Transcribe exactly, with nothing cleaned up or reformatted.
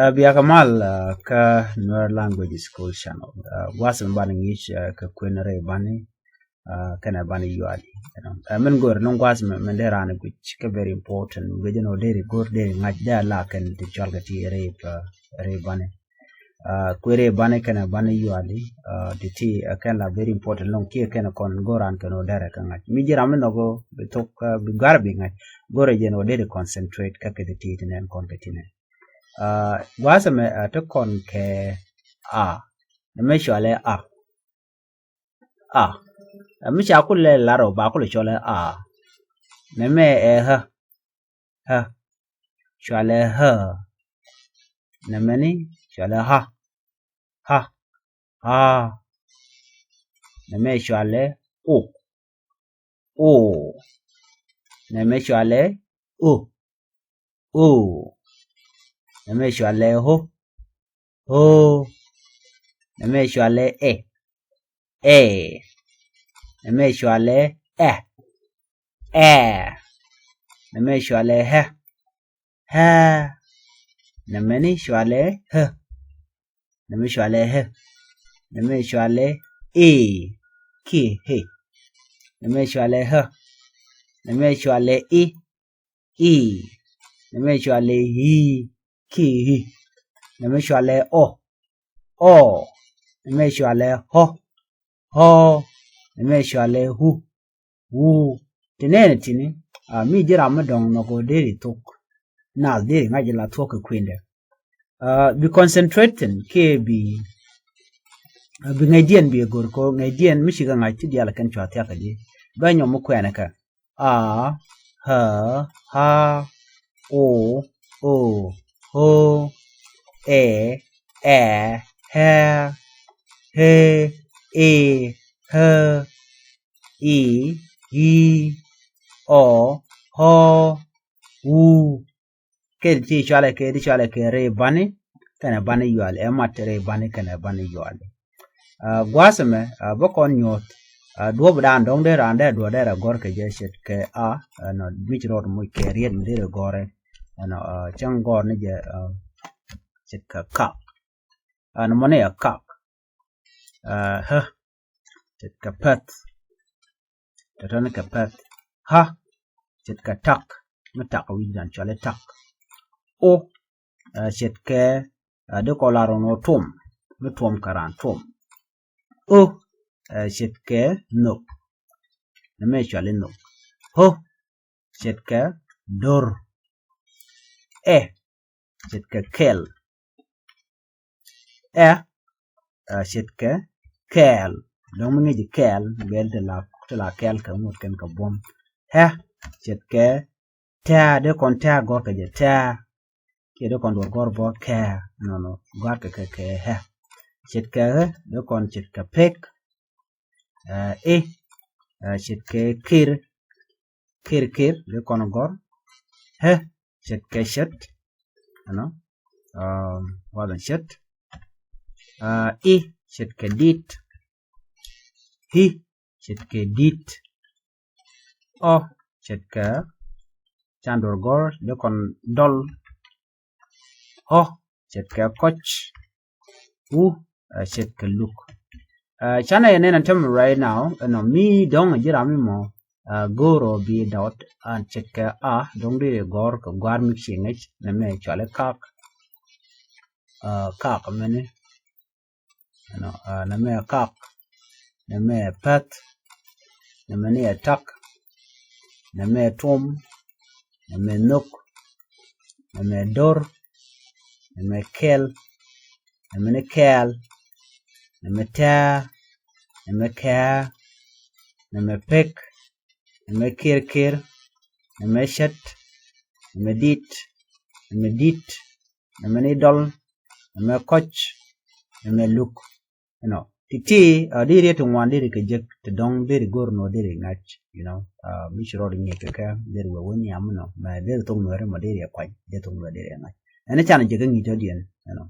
Ɛ, bia kɛ mal, ɛ, kä Nuer Language School Channel. Ɛ, gua̱a̱th mi banɛ ŋi̱i̱c, ɛ, kɛ kuën rɛy bani, ɛ, kɛnɛ bani yuali. Ɛ, min go̱o̱r ni gua̱a̱th mi, mi dee raan guic kɛ very important. Guic ni wä deri go̱o̱r deri ŋa̱c dee a la kɛn ti cɔal kɛ ti rɛy, ɛ, rɛy bani. Ɛ, kuën rɛy bani kɛnɛ bani yuali, ɛ, ti ti, ɛ, kɛn la very important lɔŋ kiɛ kɛn kɔn go̱o̱r raan kɛn wä derɛ kɛ ŋa̱c. Mi ji̱ ram mi nhɔk bi thok, ɛ, bi gua̱r bi ŋa̱c. Go̱o̱rɛ jɛn wä deri concentrate kä kɛ ti ti ti nɛn kɔn kɛ ti nɛn. Aa, gua̱a̱th ɛmɛ, aa, te kɔn kɛ a. Nɛmɛ cɔalɛ a. A. Aa, mi ca kulɛ lar ɔ ba kulɛ cɔalɛ a. Nɛmɛ ɛ ɣä. Ɣä. Cɔalɛ ɣä. Nɛmɛni cɔalɛ ɣä. Ɣä. Ɣä. Nɛmɛ cɔalɛ o. O. Nɛmɛ cɔalɛ o. O. Nɛmɛ cɔalɛ o. O. Nɛmɛ cɔalɛ ɛ. Ɛ. Nɛmɛ cɔalɛ ɛ. Ɛ. Nɛmɛ cɔalɛ ɛ. Ɛ. Nɛmɛni cɔalɛ ɛ. Nɛmɛ cɔalɛ ɛ. Nɛmɛ cɔalɛ ɛ. Kiɛ ɛ. Nɛmɛ cɔalɛ ɛ. Nɛmɛ cɔalɛ i. I. Nɛmɛ cɔalɛ i. Kiɛ i. Nɛmɛ cɔalɛ ɔ. Ɔ. Nɛmɛ cɔalɛ ɔ. Ɔ. Nɛmɛ cɔalɛ u. U. Ti nɛɛni tini, aa, mi ji̱ ram mi dɔ̱ŋ nhɔk ɔ deri thok. Naath deri ŋa̱c la thuɔ̱k kɛ kuëndɛ. Aa, bi concentrating kiɛ bi, aa, bi ŋäcdiɛn bi go̱r kɔ ŋäcdiɛn mi cikɛ ŋa̱c ti diaal kɛn cua thiakä ji̱. Bɛ nyɔm mi kuɛɛnɛ kɛ. A, ɣä, ɣa, o, o, o, ɛ, ɛ, ɣɛ, ɣe, e, ɣä, i, i, ɔ, ɔ, u. Kɛ ti cɔalɛ kɛ, ti cɔalɛ kɛ rɛy bani kɛnɛ bani yuali, ɛ mat rɛy bani kɛnɛ bani yuali. Aa, gua̱a̱th ɛmɛ, aa, bä kɔn nyuɔ̱th, aa, duɔ̱p dan dɔ̱ŋ dee raan dee duɔ̱p dee rɛ gɔ̱r kɛ jɛ ce̱tkɛ a, ɛnɔ, mic rɔɔd muc kɛ riet mi dee rɛ gɔ̱rɛ, ɛnɔ, aa, cäŋ gɔ̱r ni jɛ, aa, ce̱tkɛ kak. Ɛnɔ mɔni ɛ kak. Aa, ɣä, ce̱tkɛ pɛth. Tɔ̱tɔ̱ni kɛ pɛth. Ɣä, ce̱tkɛ tak. Mi tak wi̱c dan cɔali tak. O, aa, ce̱tkɛ, aa, dee kɔn lar ɣän ɣöö tuɔm. Mi tuɔm kɛ raan tuɔm. O, aa, ce̱tkɛ nhök. Nɛmɛ cɔali nhök. Ɣö, ce̱tkɛ do̱r. Ɛ, ce̱tkɛ kɛl. Ɛ, aa, ce̱tkɛ kɛɛl. Dɔ̱ŋ mi ŋi̱ci kɛɛl, bɛl ti la, ti la kɛɛl kɛ ŋut kɛn kɛ buɔ̱m. Ɣɛ, ce̱tkɛ tɛ̈ɛ̈, dee kɔn tɛ̈ɛ̈ gɔ̱r kɛ jɛ tɛ̈ɛ̈. Kiɛ dee kɔn duɔ̱r gɔ̱r bä kɛɛ̈, nɔnɔ, gɔ̱a̱r kɛ kɛ kɛ ɣɛ. Ce̱tkɛ ɣä, dee kɔn ce̱tkɛ pek. Aa, i̱, aa, ce̱tkɛ kir. Kir, kir, dee kɔn gɔ̱r. Ɣä, ce̱tkɛ cät. Ɛnɔ, aa, wath ɛn cät. Aa, i̱, ce̱tkɛ dit. I̱, ce̱tkɛ dit. Ɔ, ce̱tkɛ can duɔ̱r gɔ̱r, dee kɔn dɔl. Ɔ, ce̱tkɛ kɔc. U, aa, ce̱tkɛ luk. Aa, canɛ yɛ nɛn ɛn tämɛ right now, ɛnɔ mi dɔ̱ŋ ji̱ ram mi mɔ, aa, go̱o̱r ɔ bi dɔt, aa, ce̱tkɛ a, dɔ̱ŋ deri gɔ̱r kɛ gɔ̱a̱r mi ci ŋäc, nɛmɛ cɔali kak. Aa, kak mɛni. Ɛnɔ, aa, nɛmɛ kak, nɛmɛ pɛth, nɛmɛni ɛ tak, nɛmɛ tuɔm, nɛmɛ nhök, nɛmɛ do̱r, nɛmɛ kɛl, nɛmɛni kɛɛl, nɛmɛ tɛ̈ɛ̈, nɛmɛ kɛ̈ɛ̈, nɛmɛ pek, nɛmɛ kir, kir, nɛmɛ cät, nɛmɛ dit, nɛmɛ dit, nɛmɛni dɔl, nɛmɛ kɔc, nɛmɛ luk. Ɛnɔ, ti̱ti̱, aa, deri ti ŋuan deri kɛ jek, ti dɔ̱ŋ deri go̱r nɔ deri ŋa̱c, you know, aa, mi ci rɔɔd ŋi̱i̱c kɛ kɛ, deri wee wee nhiam nɔ, mɛ deri thok nuɛri mɔ deri ɛ kuany, deri thok nuɛri deri ɛ ŋa̱c. Ɛn can jek ɛ ŋi̱i̱c tɔ̱diɛn, you know.